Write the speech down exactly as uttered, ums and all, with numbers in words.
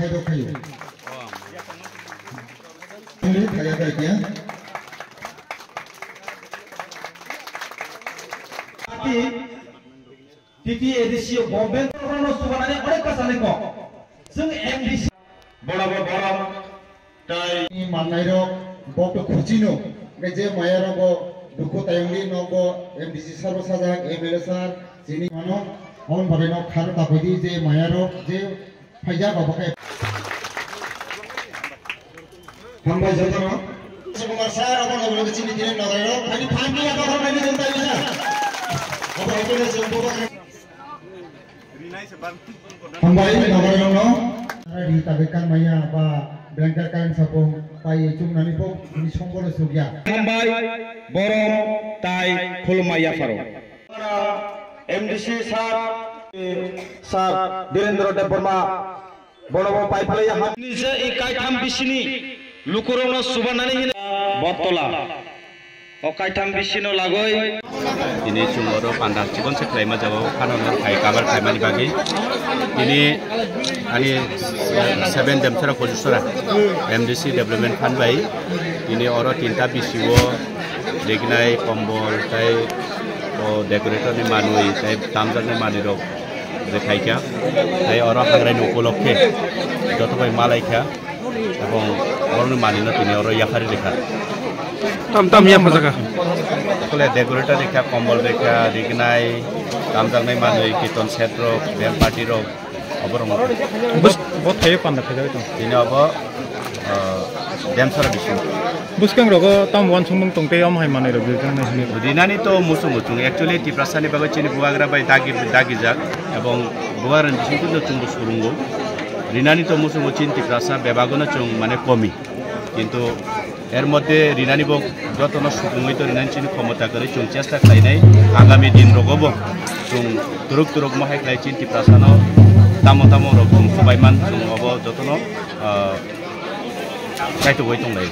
Khayo. Tuli khaya kaya. Party T T A D C o government no subanani onek kasani ko. Sung M D C. Bora bo borom tai. Ni mannairok bok to khuchino. Nge je mayarok bo dukhu tayongli nogo M D C sar bo sajak, M L A sar, chini mano. On bagwi nok kharo tapidi je mayarok je Phaijak obo khe. Hambai jotono. Kumar sir, obo loge loge chini tini nogairok. Thani phan ni abo hor nani jonta bisa. Obo ekene jombo bakhe. Hambai nogairokno. Ri tabe kan maya ba blanket kan sapung pai chumnani pok ni songkoro sugya. Hambai borom tai khulumma yapharo. M D C sir, sir Birendra Debbarma, bono bo pai phalai ya. Ni je i kaitham bisini lukurokno subanani hino. Bottola. O kaitham bisino lagoi. Tini chwng oro panda chikon se khlaima jaga o phano no khai cover khlaimani bagwi. Tini ani seven Demsara Kojusora M D C Development Fund bai tini oro tinta bisio rignai kombol tai o decorator ni manwi tai tamjaknai manwi rok rwkhaikha. Tai oro hangrai ni upolokhe joto bai malaikha ebong borokni manwino tini oro yaphari rikha. Tam tam yaphajaka. Kole decorator rikha, kombol rikha, rignai, tamjaknai manwi, kirtan set rok, band party rok, oborok. Bus, bo thaio panda khajawi tong. Tini obo, ah, Demsara bising. Bwskang rogo tam wansukmung tong tei omo hai manwi rok rijak nai hwnwi. Rinani to muchungo chwng. Actually, Tiprasani bagwi chini bubagra bai dagi, dagijak. Ebong bubagrani bisingtwi no chwngbo surungo. Rinani to muchungo chini Tiprasa bebagono chwng mane komi. Kintu er moddhe rinani bo jotono sukungwi to rinani chini khomota kwrwi chwng chesta khlainai. Agami din rogo bo chwng turuk turuk mohai khlai chini Tiprasano tamo tamo rok chwng swbaiman chwng obo jotono, ah, kaitogwi tonglai.